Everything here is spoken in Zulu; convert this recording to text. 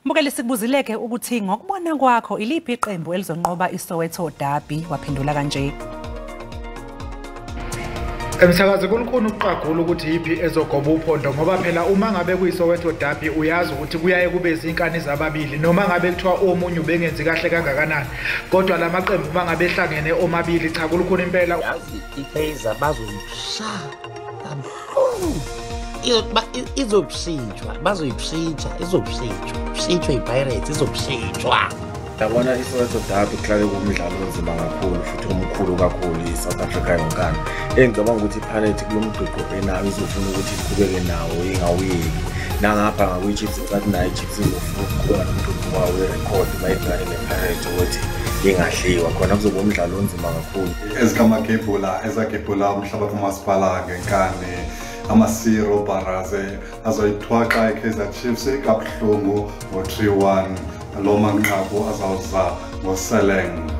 Mbukeli, sikubuzile-ke ukuthi ngokubona kwakho iliphi iqembu elizonqoba iSoweto Derby, waphendula kanje. Emsakazi, kulukhuni ukuqagula ukuthi yiphi ezogoba uphondo, ngoba phela uma ngabe kuyiSoweto Derby uyazi ukuthi kuyaye kube izinkani zababili, noma ngabe kuthiwa omunye ubengenzi kahle kangakanani, kodwa la maqembu uma ngabe ehlangene omabili, cha, kulukhuni impela. Yazi, iKaizer bazoyisha kabuhlungu, izobushintshwa, bazoyibshintshwa, izobushintshwa, bushintshwe iPirates, izobushintshwa. Yabona, iSoweto Derby kuhlale kumdlalo onzima kakhulu futhi omkhulu kakhulu i-South Africa yonkana. Engicabanga ukuthi iPirates kulo mgqigqo enayo izofuna ukuthi iqhubeke nawo, ingawuyeki. Nangapha ngakwi-Chiefs, ngicathi nayo i-Chiefs izofuna ukuqhubeka nomgqigqo wawo werekhodi bayibhekane ne-Pirates ukuthi ingadliwa khona. Kuzoba umdlalo onzima kakhulu. Ezikamagebhula ezagebhula umhlaba kamasipala ngenkani, amasiro baraze azoyithwaxa iKaizer Chiefs kabuhlungu ngo-3-1. Lo manqaku azawuza ngoSeleng.